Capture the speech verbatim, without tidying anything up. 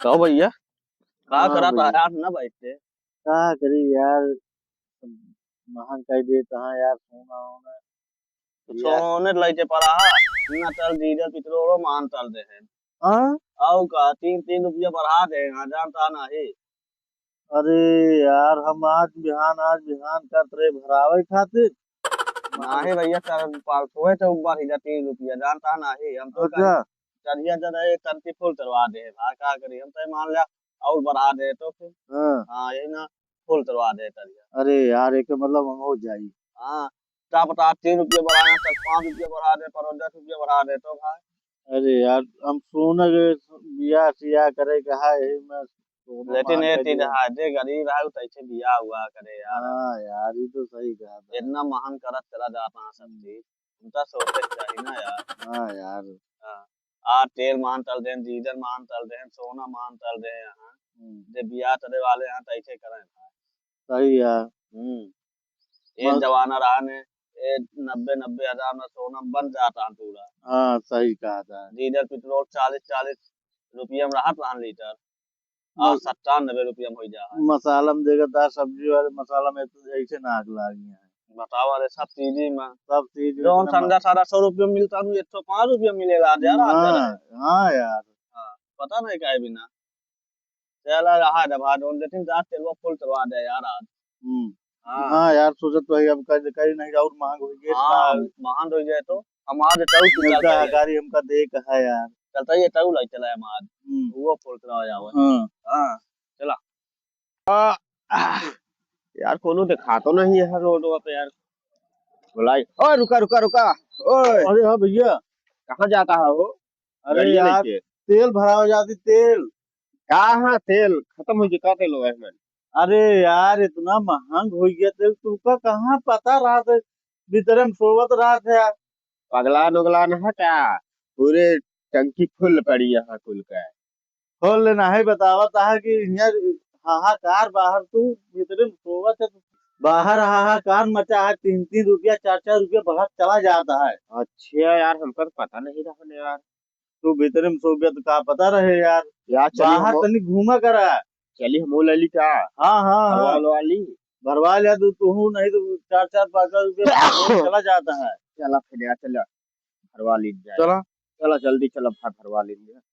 कहो भैया, का हाँ करत भैया। यार ना बैठे? का करी यार, महंग कई देत हैं यार, सोना वोना। तो यार। सोने लइके पड़ा है, ना तल डीजल पेट्रोलो मान तल दे हैं। हाँ? आउ का, तीन, तीन रुपया बढ़ा दे हैं, जानता नहीं। अरे यार, हम आज बिहान, आज बिहान करत रहे भरावे खातिर। नाहीं भैया, कर पालतुए तो ऊपर ही जा तीन रुपया, जानता नहीं, हम तो अच्छा। कहीं चढ़िया जरा एक टंकी फुल करवा दे हैं भाई, का करी, हम तो मान लिया और बढ़ा दे तो फिर। हाँ। हाँ, यही ना, फुल करवा दे तरिया। अरे यार, एक मतलब हम हो जाई। हाँ, का पता, तीन रुपया बढ़ाए, तक पाँच रुपया बढ़ा दे, पर दस रुपया बढ़ा दे तो भाई। अरे यार, हम सोना के बियाह सियाह करे के है, यही में सोना लेकिन मांग ये के तीन दिया। है, जे गरीब है, वो तैसे बियाह हुआ करे यार। हाँ यार, ये तो सही कहा था। इतना महंग करत चला जाता है सब हम्म। चीज, उनका सोचे के चाहिए ना यार। हाँ यार। हाँ। आ तेल मान तल देन, डीजल मान तल देन, सोना मान तल देन यहाँ। हम्म। जे बियाह तले वाले यहाँ तैसे करें भाई। सही है। हम्म। ये मग- जमाना रहा ने, ये नब्बे, नब्बे हजार में सोना बन जाता है पूरा। हाँ, सही कहा था। डीजल पेट्रोल चालीस, चालीस रुपया में रहत रहन लीटर। आज मस- सत्तानबे रुपया में हो जा है। मसाला में देखा था, सब्जी वाले मसाला में तो ऐसे ना आग लागी है। बतावा रे, सब चीजी में। सब चीज में जौन इतना ठंडा मस- सारा सौ रुपया में मिलता है, एक सौ पाँच रुपया मिलेला आज यार, आज हाँ, यार। हाँ यार। हाँ, पता नहीं काहे बिना। चला रहा है दबा, जौन लेकिन जा तेलवा फुल करवा दे यार आज। हम्म। हाँ। हाँ यार, सोचत तो है अब कहीं, कहीं नहीं और महंग हो गया हाँ, का? महंग हो गया तो हम आज तो तू मिलता चलता है है। गाड़ी हमका दे के है यार। चलता ही है, तू लाई चला है हम आज। हम्म। वो फुल करवा जाओ। हाँ। हाँ, चला। आ, आह, यार, कोनो दिखा तो नहीं है रोड पे यार। बुलाई, ओए, रुका, रुका, रुका, ओए। अरे हाँ भैया। कहाँ जाता है वो? अरे गाड़ी यार, लेके। तेल भरावे जाती, तेल। कहाँ तेल? खत्म हो गया, का तेल हुआ है, man? अरे यार, इतना महंग हो गया तेल, तुमका कहाँ पता रहत है, भीतरे में सोवत रहत है। पगला नुगला न है का? पूरे टंकी फुल पड़ी यहाँ कुल का। खोल लेना है, बतावत है कि यहाँ हाहाकार बाहर, तू भीतरे में सोवत है, बाहर हाहाकार मचा है, तीन तीन रुपया, चार चार रुपया बढ़त चला जाता है। अच्छा यार, हमका तो पता नहीं रहा न यार। तू भीतरे में सो गया तो का पता रहे यार। यार, चलिए बाहर हम तनी घूमा करा। चलिए हम वो ले ली का? हाँ, हाँ, हाँ। भरवा लो वाली। भरवा लिया तू, तू नहीं तो चार चार पाँच पाँच रुपया चला जाता है। चला फिर यार, चला। भरवा ली जाए। चला। चला जल्दी चला भाई, भरवा ली जाए।